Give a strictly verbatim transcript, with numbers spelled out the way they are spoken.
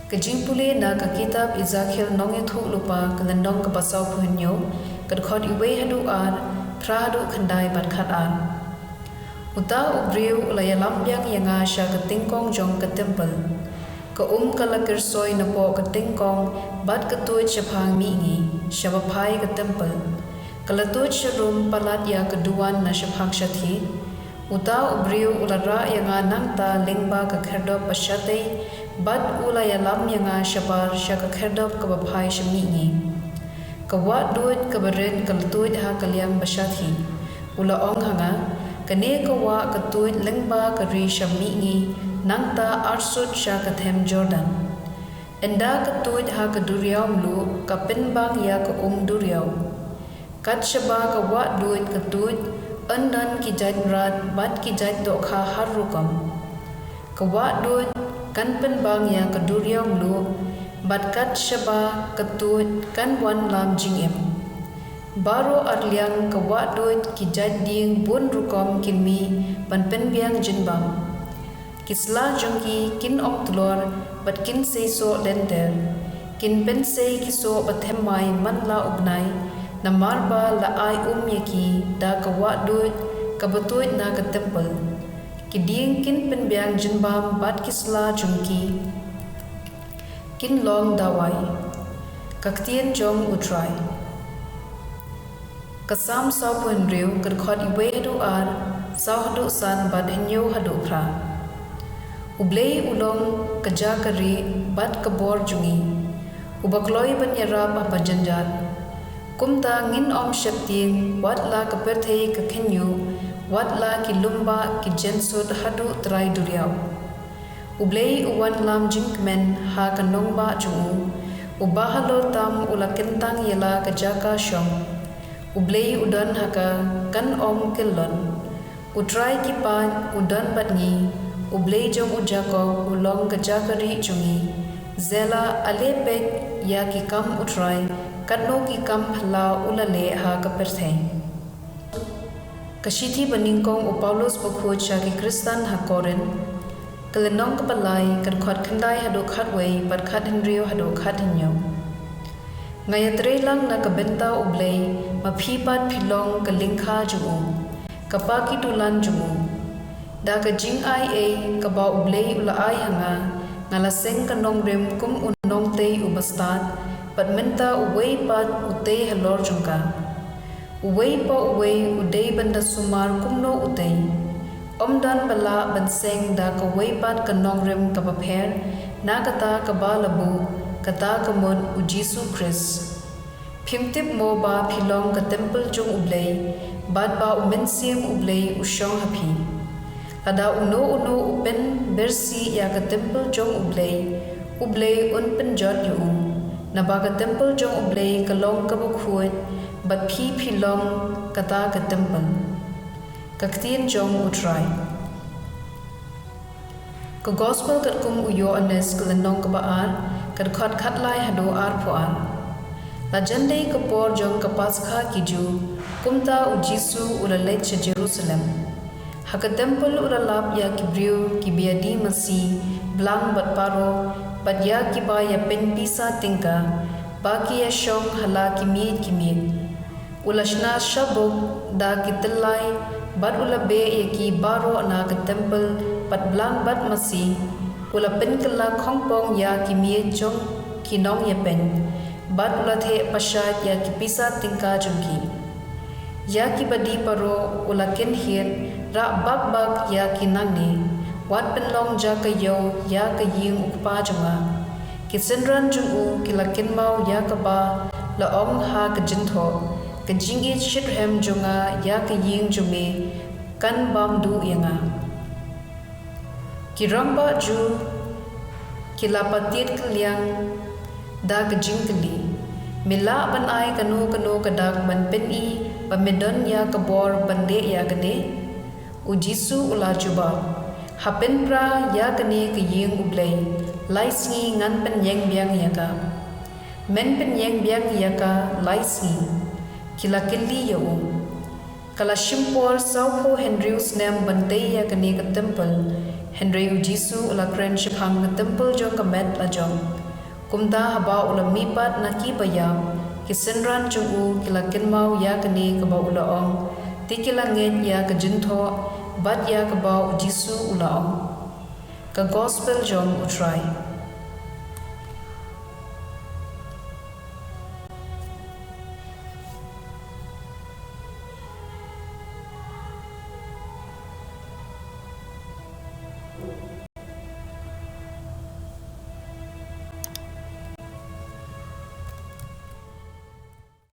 Ka jingpule na ka kitab Ezekiel Nongïathuhlypa, ka lynnong kaba sawphew hynñiew, ka dkhot wei haduh ar, phra haduh khyndai bad khatar. Uta u briew u la ïalam biang ïa nga sha ka tyngkong jong ka templ. Ka um ka la kyrsoi napoh ka tyngkong bad ka tuid shaphang mihngi, sha baphai ka templ. Ka la tuid sharum palat ïa ka duwan na shaphang shathie. Uta u briew u la rah ïa nga nangta lyngba ka khyrdop ba shatei, bad u la ïalam ïa nga shabar sha ka khyrdop kaba phai sha mihngi. Ka wah duid kaba rit ka la tuid ha ka liang ba shathie. U la ong ha nga, kane ka wah ka tuid lyngba ka ri sha mihngi, nangta arsut sha ka them Jordan. Ynda ka tuid ha ka duriaw mluh, ka pynbang ïa ka um duriaw. Kat shaba ka wah duid ka tuid, yn don ki jait mrad bad ki jait dohkha har rukom. Ka wah duid kan pynbang ïa ka duriaw mluh, bad kat shaba ka tuid kan wan lam jingim. Baroh arliang ka wah duid ki jait dieng bun rukom kin mih ban pynbiang jingbam. Ki sla jong ki kin ong tlor bad kin sei soh lynter. Kin pynsei ki soh ba thymmai man la u bnai, namar ba la ai um ïa ki da ka wah duid kaba tuid na ka templ. Ki dieng kin pynbiang jingbam bad ki sla jong ki kin long dawai. Ka ktien jong U Trai. Ka Salm sawphew hynriew, ka dkhot wei haduh ar, saw haduh san bad hynñiew haduh phra. U Blei u long ka jaka rieh bad ka bor jong ngi. Uba kloi ban ïarap ha ba jynjar. Kumta ngin ym sheptieng, wat la ka pyrthei ka khynñiuh, wat la ki lum bah ki jensut haduh trai duriaw. U Blei u wanlam jingkmen ha ka nongbah jong u. Uba halor tam u la kyntang ïa la ka jaka shong. U Blei u don ha ka, kan ym kyllon. U Trai ki paid u don bad ngi. U Blei jong u Jakob u long ka jaka rieh jong ngi. Sela. Ale peit ïa ki kam U Trai, katno ki kam phylla u la leh ha ka pyrthei. Ka shithi ba nyngkong u Paulus bakhuid sha ki Khristan ha Korinth, ka lynnong kaba lai, ka dkhot khyndai haduh khatwei bad khathynriew haduh khathynñiew. Nga ïatreilang na ka bynta U Blei, ma phi pat phi long ka lyngkha jong u, ka pa ki dulan jong u. Da ka jingai ei kaba U Blei u la ai ha nga, nga la seng ka nongrim kum u nongtei uba stad, bad mynta uwei pat u tei halor jong ka. Uwei pa uwei u dei ban da sumar kumno u tei. Ym don ba lah ban seng da kawei pat ka nongrim kaba pher na kata kaba la buh, kata ka mut U Jisu Khrist. Phim tip mo ba phi long ka templ jong U Blei, bad ba U Mynsiem U Blei u shong ha phi? Lada uno uno u pynbirsih ïa ka templ jong U Blei, U Blei un pynjot ïa u. Naba ka templ jong U Blei ka long kaba khuid, bad phi phi long kata ka templ. Ka ktien jong U Trai. Ka Gospel katkum u Ïoannis, ka lynnong kaba ar, ka dkhot khatlai haduh arphew ar. La jan dei ka por jong ka Paskha ki Jiw, kumta U Jisu u la leit sha Jerusalem. Ha ka templ u la lap ïa ki briew kiba ïadie masi, blang bad paralok, bad ïa kiba ïapeiñ pisa tyngka, ba ki ïashong ha la ki miej ki miej. U la shna shabuk da ki tyllai, bad u la beh ïa ki baroh na ka templ, bad blang bad masi. U la pynkylla khongpong ïa ki miej jong ki nongïapeiñ, bad u la theh pashait ïa ki pisa tyngka jong ki. Ïa kiba die paralok u la kynhied, rah bak bak ïa ki nangne, wat pynlong jaka ïew ïa ka ïing U Kpa jong nga. Ki synran jong u ki la kynmaw ïa kaba la ong ha ka jingthoh, ka jingïeit shitrhem jong nga ïa ka ïing jong me kan bam duh ïa nga. Ki rangbah Jiw ki la patied kylliang da ka jingkylli, me lah ban ai kano kano ka dak ban pyni ba me don ïa ka bor ban leh ïa kane? U Jisu u la jubab, ha pynpra ïa kane ka ïing U Blei, lai sngi ngan pynïeng biang ïa ka. Men pynïeng biang ïa ka lai sngi. Ki la kylli ïa u. Ka la shim por sawphew hynriew snem ban tei ïa kane ka templ, Hynrei u Jisu u la kren shaphang ka templ jong ka met lajong. Kumta haba u la mihpat na ki baïap, ki synran jong u ki la kynmaw ïa kane kaba u la ong, te ki la ngeit ïa ka jynthoh bad ïa kaba u Jisu u la ong. Ka Gospel jong U Trai.